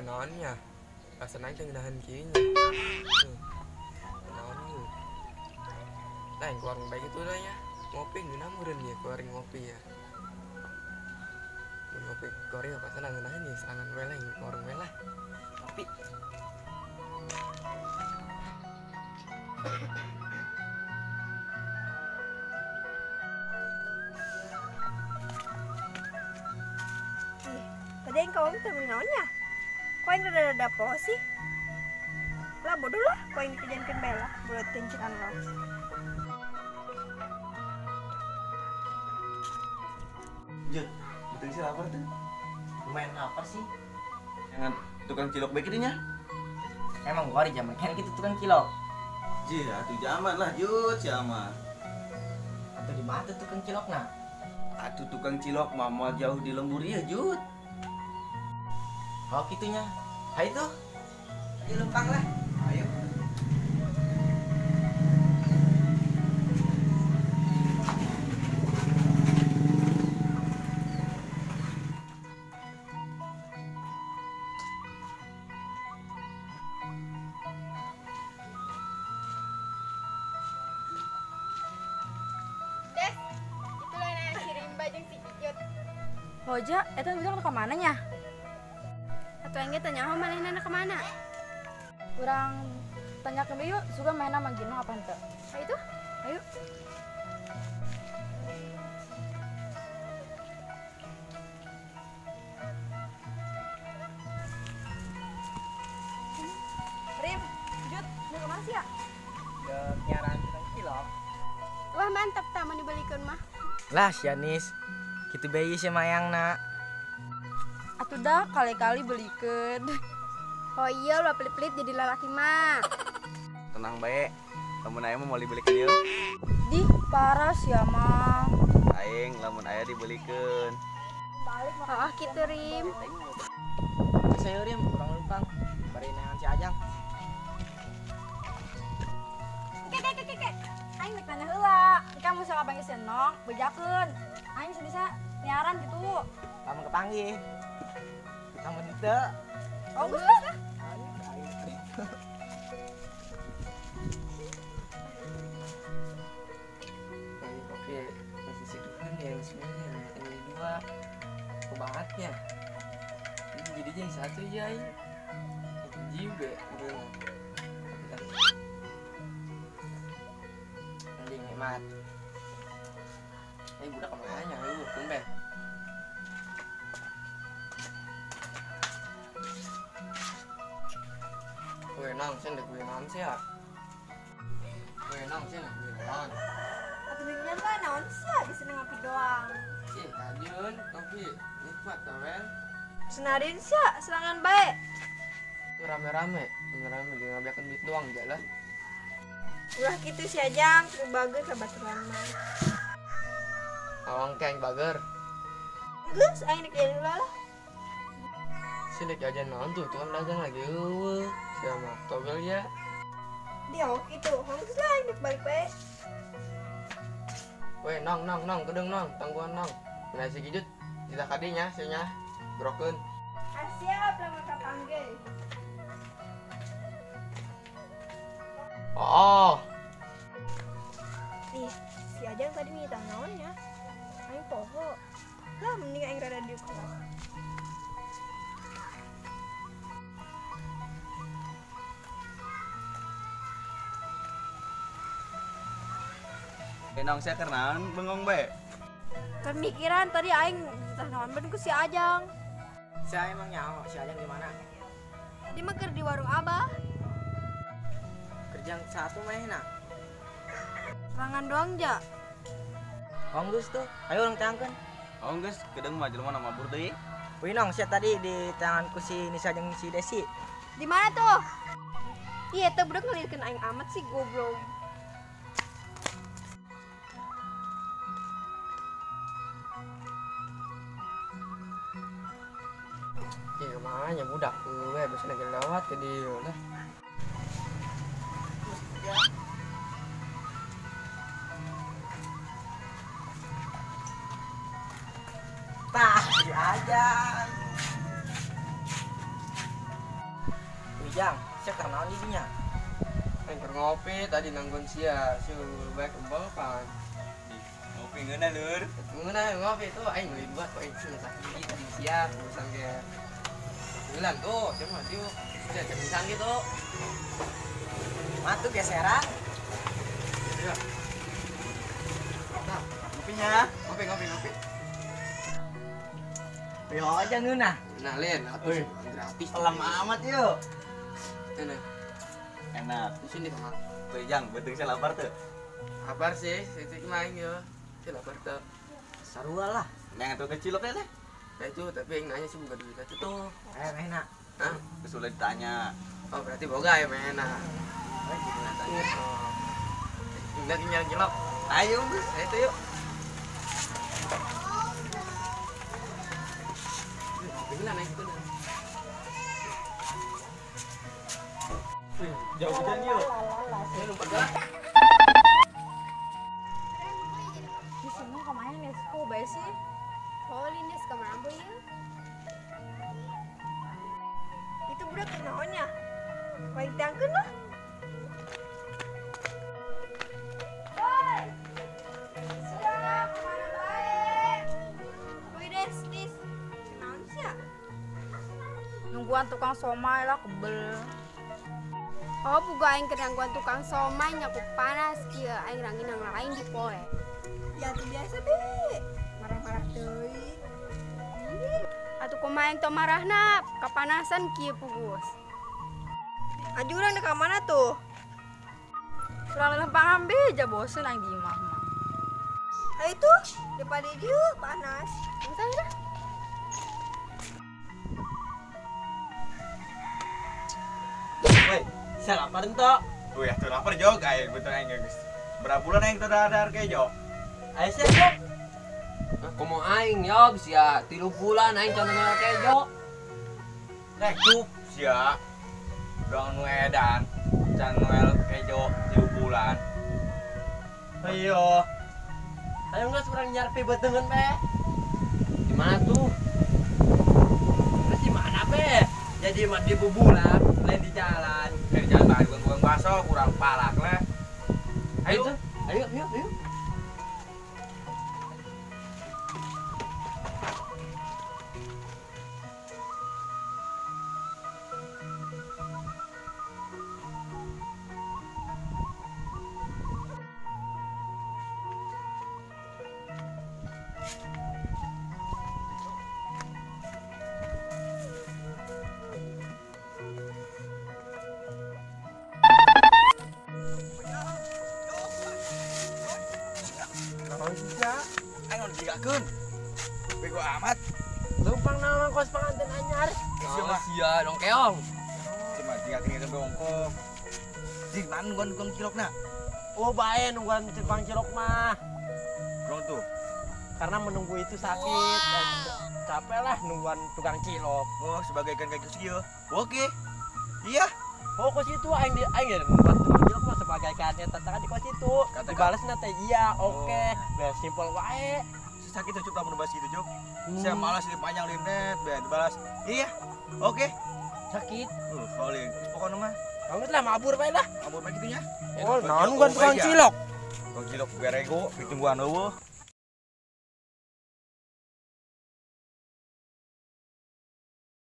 Naonnya rasanya teh ngeunaheun kieu nya. Naon ieu? Lain ku warung bae kitu lah nya. Ngopi ngeunah meureun ieu ku warung ngopi ya. Mun ngopi goreng apa sana ngeunaheun ieu serangan we lah ke warung we lah. Ngopi. Ih, tadi yang kau teh beli naonnya? Kok yang rada-rada poho sih? Lah bodoh lah, kok yang dikerjain bela buat tencingan lo. Jut, betul sih lapar tuh. Lumayan lapar sih. Jangan tukang cilok baik nya. Emang gua di zaman kan gitu tukang cilok. Ji, atuh zaman lah Jut, siapa? Atau di mana tukang cilok nah? Atuh tukang cilok mama jauh di lembur ya Jut. Oh gitunya, ayo tuh, ayo lumpang lah, ayo. Des, itulah yang si Rimba jeung si Jujut. Hoja, eta budak ka mana nya? Atau yang tanya oh manehna kemana? Urang tanya ke yuk, suka main sama Gino apa henteu? Ayo tuh, ayo. Rim, Jut, mau kemana sih ya? Ya, nyaran tukang cilok. Wah mantap tak mau dibelikan mah. Lah si Anis, kitu bae si mayangna. Atuh dah kali-kali belikan. Oh iya, lo pelit-pelit jadi lalaki mah. Tenang bae, lamun aya mah mau dibelikeun ieu. Di parah sia mah. Aing lamun aya dibelikeun. Balik mah. Oh kitu Rim. Saya Rim, kurang lumpang. Bari neangan si Ajang. Kek. Aing rek nanya heula. Kamu sama panggil si Nong, bejakeun. Aing bisa nyaran gitu. Kamu kepanggih. Kamu henteu. Oh, geus lah. Bagi kopi masih seduhan ya semuanya, ini dua kebangetnya. Ini jadi yang satu ya ini. Juga gitu. Anjing nikmat. Ini budak kemana ya? Lu tumben. Gue nong, sen dek gue naon sih ya? Gue nong, sen dek gue naon. Atau bikinnya lah naon sih ya, bisa ngopi doang. Ih, kajun, kopi, nikmat tau. Senarin sih ya, serangan baik. Itu rame-rame, rame-rame, jangan ngabiakan duit doang aja lah. Ulah gitu sih Ajang, ke bager ke baturan mah. Awang keng bager. Geus, aing dek jajan ulah lah. Si dek jajan naon tuh, tukang dagang lagi eueuh. Sama togel ya. Dia oke tuh, geus lah aing dek balik bae. Weh, nong, kedeng nong, tangguhan nong. Nah si Gijut, kita kadinya, sinya, broken. Siap, lama kapanggil. Oh. Ih, si Ajang tadi minta naonnya. Aing poho. Lah mending aing rada diuk lah. Nong sia keur naon bengong bae? Pemikiran tadi aing ditah naon ben ku si Ajang. Saya emang nyaho si Ajang di mana? Di mah keur di warung Abah. Kerjaan satu mah. Serangan doang ja. Onggus tuh, ayo orang cangkeun. Onggus, kedeng mah jelema mabur deui. Wih nong, sia tadi di tanganku si Nisa jeung si Desi. Di mana tuh? Iya, teh budak ngelirkeun aing amat sih goblok. Ya kemana ya budak gue bisa lagi lewat ke dia lah. Tah, si Ajang. Wijang, sia keur naon di dinya? Aing keur ngopi tadi nanggon sia, si bae kembal pan. Ngopi ngeunah lur. Ngeunah ngopi tuh aing meuli dua tuh aing sia sakit di sia urusan ge. Bulan tuh, cuma tiu. Sia pisang gitu. Matu geseran. Iya. Nah, ngopinya. Ngopi ngopi. Yo aja ngeunah. Nah, Len, atuh gratis. Lama amat yuk. Enak. Enak. Di sini tengah. Tuh Jang, beuteung sia lapar tuh. Lapar sih, sih main yo. Sia lapar tuh. Sarua lah. Neng atuh kecil teh. Ya itu, tapi yang nanya sih bukan duit itu tuh. Enak. Hah? Terus udah ditanya. Oh, berarti boga ya enak. Oh, gitu nanya. Udah tinggal cilok. Ayo, Bos. Ayo tuh yuk. Gila naik itu dah. Jauh hujan yuk. Ini lupa gerak. Di sini kemana nih? Kok bae sih? Oh, Lindes kemana boy ya? Itu budak kenaonnya. Kau yang tiangkeun lah. Woi. Sia kemana bae? Woi Des, Dis. Kenaon sia? Nungguan tukang somai lah kebel. Oh, buga aing keur nungguan tukang somai nyaku panas kieu aing ranginang lain di poe. Ya tuh biasa be. Marah-marah teuing. Atuh kumaha aing teu marahna, kapanasan kieu pugus. Aju urang ka mana tuh? Urang lempangan be, ja bosen aing di imah mah. Ayo tuh, depan di dieu panas. Bosan dah. Woi, saya lapar entok. Wih, atuh lapar jog aing betul aing geus. Berapa bulan aing teu dahar kejo? Ayo sia jog. Komo aing yog sia 3 bulan aing can nongol kejo. Rek cup sia. Dong nu edan can noel kejo 3 bulan. Ayo. Ayo geus urang nyarpi beuteungeun be. Di mana tuh? Terus di mana be? Jadi mah di bubulan, lain di jalan. Di jalan mah bukan bakso, kurang palak lah. Ayo tuh. Ayo, ayo, ayo. Aing digakeun. Bego amat. Lumpang naon kos panganten anyar. Oh, sia dong keong. Cuma digakeun eta bongkok. Jing mana nungguan tukang cilokna? Oh, bae nungguan tukang cilok mah. Kurang tuh. Karena menunggu itu sakit. Wow. Capek lah nungguan tukang cilok. Oh, sebagai ikan kaki kieu. Oke. Iya. Oh, kos itu aing di aing ya nungguan tukang cilok mah sebagai ikan eta teh di kos itu. Dibalasna teh iya, oke. Beres simpel wae. Sakit tuh cup lamun bahas gitu, Cuk. Saya malas di panjang linet, be dibalas. Iya. Oke. Sakit. Paling pokoknya mah. Banget lah mabur bae lah. Mabur bae kitu nya. Oh, naon nungguan tukang cilok? Tukang cilok gerego ditungguan eueuh.